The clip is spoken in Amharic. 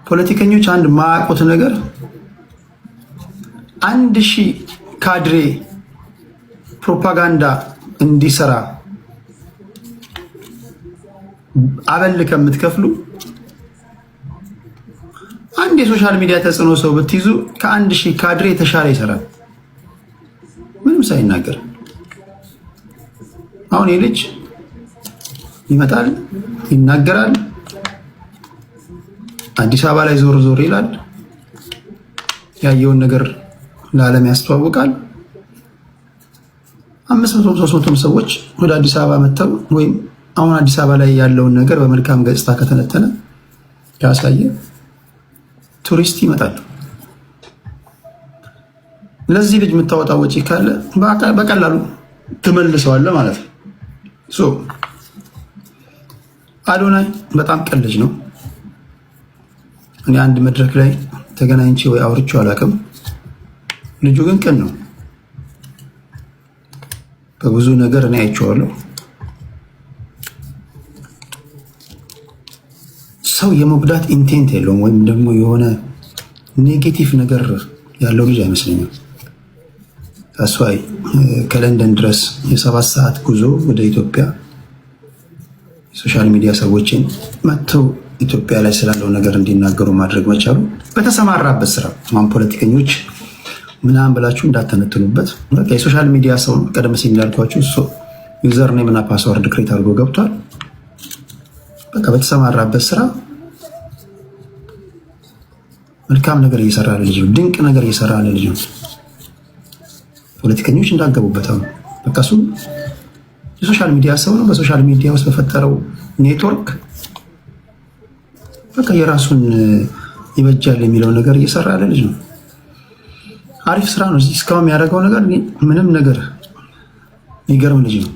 ፖለቲከኞች አንድ ማያውቁት ነገር 1,000 ካድሬ ፕሮፓጋንዳ እንዲሰራ አበል ከምትከፍሉ አንድ የ social media ተጽዕኖ ሰው ብትይዙ ከ1,000 ካድሬ የተሻለ ይሰራል፣ ምንም ሳይናገር። አሁን ይህ ልጅ ይመጣል፣ ይናገራል፣ አዲስ አበባ ላይ ዞር ዞር ይላል፣ ያየውን ነገር ለዓለም ያስተዋውቃል። 500ም 300ም ሰዎች ወደ አዲስ አበባ መጥተው ወይም አሁን አዲስ አበባ ላይ ያለውን ነገር በመልካም ገጽታ ከተነተነ ያሳየ ቱሪስት ይመጣል። ለዚህ ልጅ የምታወጣው ወጪ ካለ በቀላሉ ትመልሰዋለህ ማለት ነው። So አዶናይ በጣም ቅን ልጅ ነው። እኔ አንድ መድረክ ላይ ተገናኝቼ ወይ አውርቼው አላውቅም። ልጁ ግን ቅን ነው። በብዙ ነገር እኔ አይቼዋለሁ። ሰው የመጉዳት intent የለውም፣ ወይም ደግሞ የሆነ negative ነገር ያለው ልጅ አይመስለኝም። That's why ከለንደን ድረስ የ7 ሰዓት ጉዞ ወደ ኢትዮጵያ የ social media ሰዎችን መጥተው ኢትዮጵያ ላይ ስላለው ነገር እንዲናገሩ ማድረግ መቻሉ በተሰማራበት ስራ ማን ፖለቲከኞች ምናምን ብላችሁ እንዳተነትኑበት። የ social media ሰው ነው። ቀደም ሲል እንዳልኳችሁ username እና password create አድርጎ ገብቷል። በቃ በተሰማራበት ስራ መልካም ነገር እየሰራ ልጅ ነው። ድንቅ ነገር እየሰራ ልጅ ነው። ፖለቲከኞች እንዳገቡበት አሁን በቃ እሱ የ social media ሰው ነው። በ social media ውስጥ በፈጠረው ኔትወርክ በቃ የራሱን ይበጃል የሚለው ነገር እየሰራ ያለ ልጅ ነው። አሪፍ ስራ ነው። እስካሁን የሚያደርገው ነገር ምንም ነገር የሚገርም ልጅ ነው።